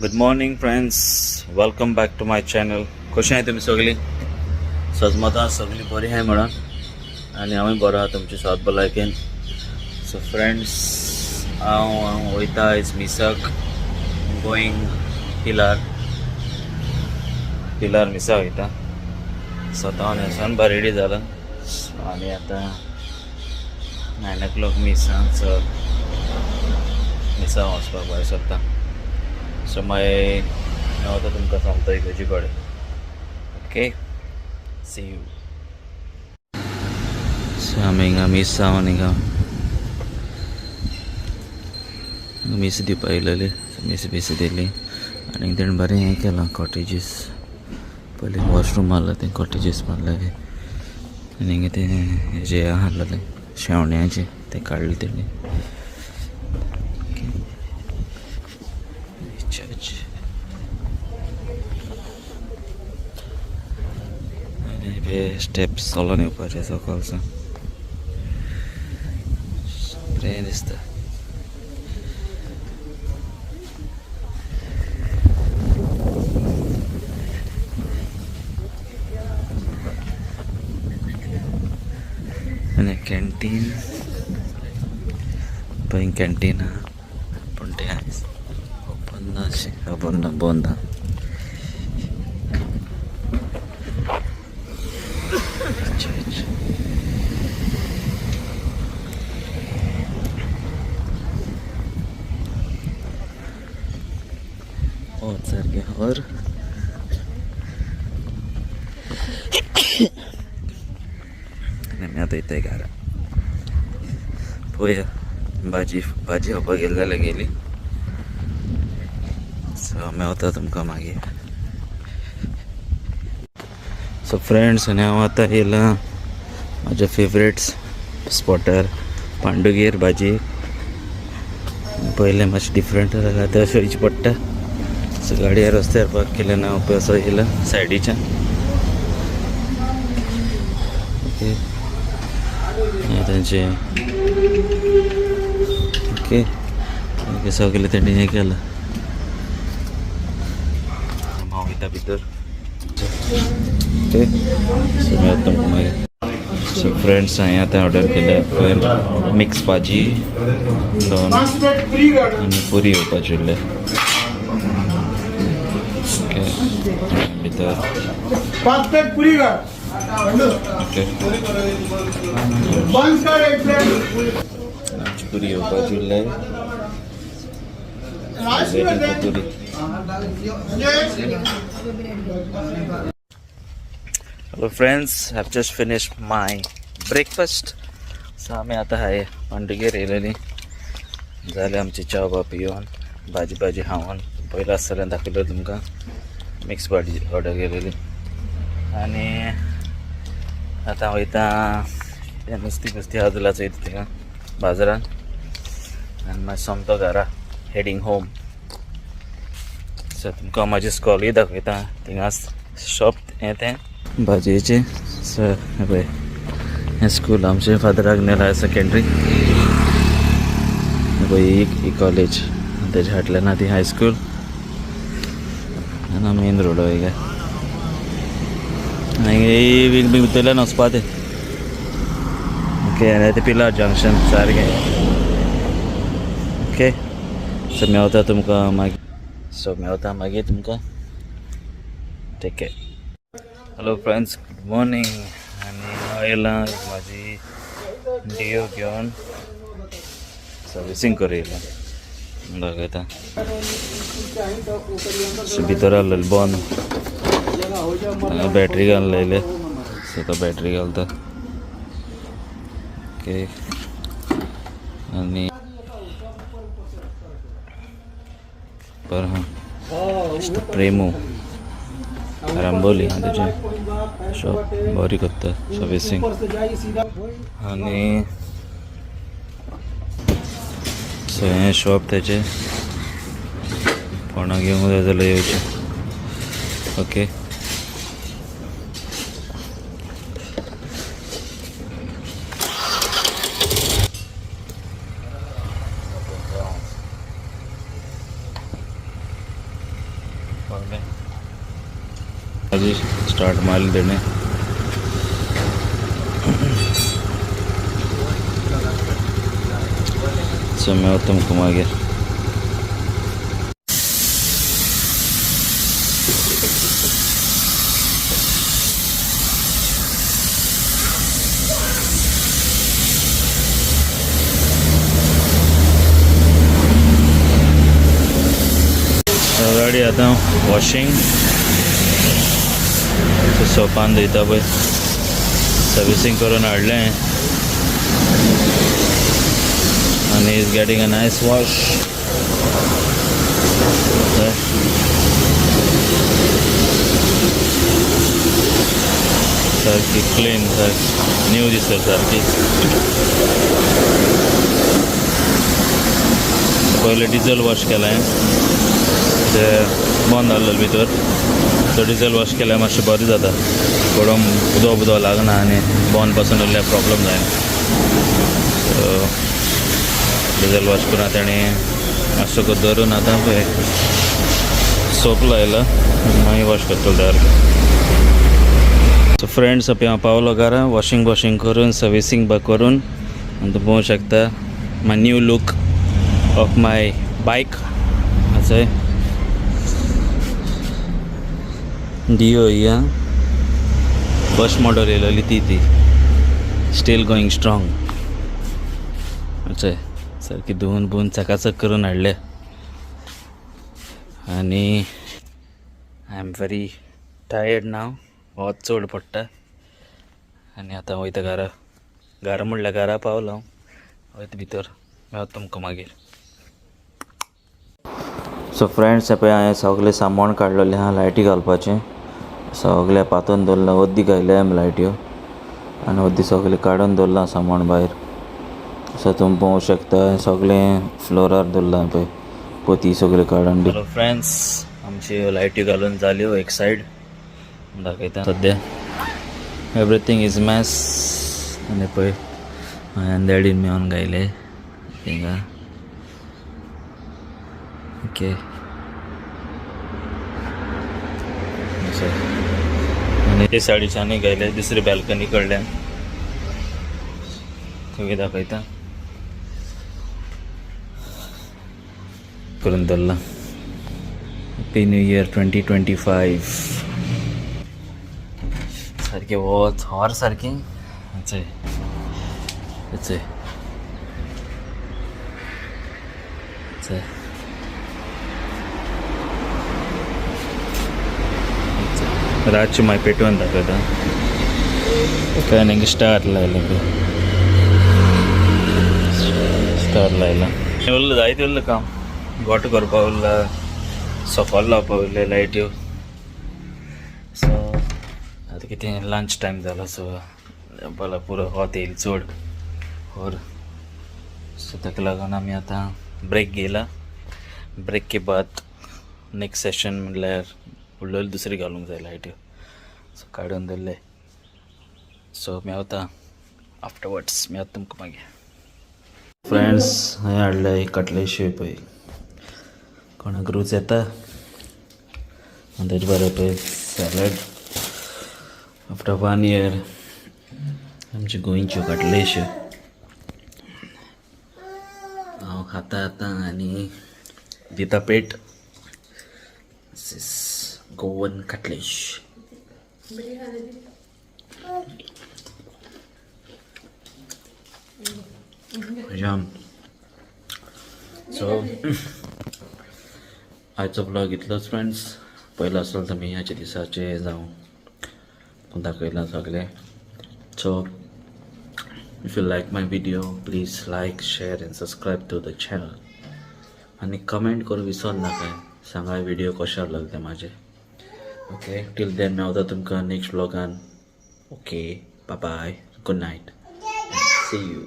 Good morning friends, welcome back to my channel. कशें आहाय तुमी सगळीं? सजमता सगळीं बरीं आहाय म्हणून आनी हांवूय बरो आहा तुमचे साथ भलायकेन. सो फ्रेंड्स, हांव वयता आयज मिसाक, गोईंग पिलार. पिलार मिसा वयता. सो आतां हांव न्हेसोन बा रेडी जाला आनी आतां 9 o'clock मिसा. सो मिसा वचपाक भायर सरता. सो मागीर हांव आतां तुमकां सांगता इगर्जी कडेन. Okay, C you. सो आमी हिंगा मिसांव आनी हिंगा मीस दिवपा येयलेली. मीस बीस दिली आनी तेणें बरें हें केलां, कॉटेजीस. पयलीं वॉशरूम मारला तें, कॉटेजीस मारलेले आनी हिंगा तें हेजें आहलेलें शेवण्याचें, तें काडलें तेणी. चर्च आनी हे स्टेप्स चलोन येवपाचें सकलसान. बरें दिसता. आनी कॅन्टीन पळय, कॅन्टीन आहा पूण तें आयज ओपन ना अशें, ओपन ना, बंद आहा. चर्च वच सारकें हर आनी आमी आतां वयताय घरा. पळोवया, भाजी भाजी खावपाक गेली जाल्यार गेली. सो मेवता तुमकां मागीर. सो फ्रेंड्स, आनी हांव आतां येयलां म्हाज्या फेवरेट स्पॉटार, पांडुगेर भाजी. पयलें मातशें डिफरंट जाल्यार आतां अशें वयचें पडटा. सो गाडयेर रस्त्यार पार्क केले ना, हांव असो येयला सायडीच्यान. ओके, हें तेंचें. ओके ओके, सगळें तेणी हें केलां. हांव वयता भितर. ओके, सो मेळटा तुमकां मागीर. सो फ्रेंड्स, हांवें आतां ऑर्डर केल्या पळय मिक्स भाजी दोन आनी पुरी येवपाची उरल्या. ओके, भितर. पाच प्लेट पुरी काढ. ओके. बन्स काढ एक प्लेट. आमची पुरी येवपाची उरल्या. Rice. Waiting for puri. Hello friends, I've just finished my breakfast. So आमी आतां हाय पांडुगेर येयलेली. जालें आमची च्या बा पिवन, भाजी भाजी खावन. पयलीं आसतलें दाखयलो तुमकां, मिक्स भाजी ऑर्डर केलेली. आनी आतां वयता तें नुस्तीं बिस्तीं आहा जाल्यार चोयता थिंगा बाजारान आनी मागीर सोमतो घरा, हेडींग होम. सो तुमकां म्हाजी स्कॉलूय दाखयता. थिंगाच शॉप हें तें भाजयेचें. सो हें पळय, हें स्कूल आमचें, फादर आग्नेल हायर सेकेंडरी. हें पळय, ही कॉलेज आनी तेज्या फाटल्यान आहा ती हायस्कूल आनी मेन रोड वयता आनी भितरल्यान वचपा तें. ओके, आनी तें पिलार जंक्शन सारकें. ओके, सो मेवता तुमकां मागीर. सो मेवता मागीर तुमकां. Take care. Hello friends, good morning. आनी हांव येयलां म्हाजी डियो घेवन सर्विसींग करूं येयलां. दाखयता. सो भितर आहलेलें बंद, बॅटरी घालून लायले. सो तो बॅटरी घालता. ओके, आनी बरें आहा. प्रेमू आरांबोली आहा तेजें शॉप, बरी करता सर्विसींग. आनी सो हें शॉप तेजें, कोणाक येवंक जाय जाल्यार येवचें. ओके. स्टार्ट मारली तेणे. सो मेवता तुमकां मागीर. गाडी आतां वॉशिंग सोपान धुयता पळय, सर्विसींग करून हाडलें आनी is getting a nice wash. सारकी क्लीन, सारकी न्यू दिसता सारकी. पयलें डिझल वॉश केलें, ते बंद आहलें भितर. सो डिझल वॉश केल्यार मातशें बरें जाता, गरम उदक बुदक लागना आनी बंद पासून उरल्यार प्रॉब्लम जायना. सो डिझल वॉश करून तेणें मातसो धरून आतां पळय सोप लायला, मागीर वॉश करतलो सारकें. सो फ्रेंड्स, पळय हांव पावलो घरा वॉशिंग वॉशिंग करून, सर्विसींग बा करून. आनी तूं पळोवंक शकता my new look of my bike. अशें डिओ ही फर्स्ट मॉडल येयलेली ती ती स्टील गोईंग स्ट्रॉंग. अशें सारकी धुवून बुवून चकाचक करून हाडले आनी I am very tired now. वोत चड पडटा आनी आतां वयता घरा. घरा म्हणल्यार घरा पावलो हांव, वयता भितर, मेवता तुमकां मागीर. सो फ्रेंड्स, पळय हांवें सगळें सामान काडलेलें आहा लायटी घालपाचें. सगळें पातोवन दवरलां, अद्दी घायल्या आमी लायट्यो आनी अद्दी सगळें काडून दवरलां सामान भायर. सो तुमी पळोवंक शकता, सगळें फ्लोरार दवरलां पळय, पोती सगळें काडून. हॅलो फ्रेंड्स, आमच्यो लायट्यो घालून जाल्यो. एक सायड दाखयता. सद्या एवरीथींग is mess. आनी पळय हांवें डॅडीन मेळोन घायले थिंगा. ओके, अशें. आनी ते सायडीच्यानूय घायले दुसरी बॅल्कनी कडल्यान, तुमी दाखयता करून दवरलां. Happy new year 2025. सारकें वच हॉर सारकें. चय चय चय, रातचें मागीर पेटोवन दाखयता. आनी स्टार लायले पळय, स्टार लायला. उरलें जायतें उरलें काम, गोटो करपा उरला, सोकोल लावपा उरलें लायट्यो. सो आतां कितें लंच टायम जालो. सो बोला पुरो वोत येयलें चड होर. सो ताका लागून आमी आतां ब्रेक घेयला. ब्रेक के बाद नेक्स्ट सेशन म्हणल्यार उरलेली दुसरी घालूंक जाय लायट्यो. सो काडून दवरले. सो मेवता आफ्टरवर्ड्स, मेवता तुमकां मागीर. फ्रेंड्स, हांवें हाडले कटलेश्यो पळय, कोणाक रूच येता. आनी तेजे बरें पळय सॅलड. आफ्टर वन इयर आमच्यो गोंयच्यो कटलेश्यो हांव खाता आतां आनी दिता पेट. This is Goan cutlesh. Yum. So आयचो ब्लॉग इतलोच फ्रेंड्स. पयलो आसलो तुमी ह्याच्या दिसाचे जावं दाखयलां सगळें. So if you like my video, please like, share and subscribe to the channel. आनी कमेंट करून विसर नाका, सांगा व्हिडिओ कशें लागले ते म्हाजे. ओके, टील then मेवता तुमकां next ब्लॉगान. Okay, bye bye, good night, see you.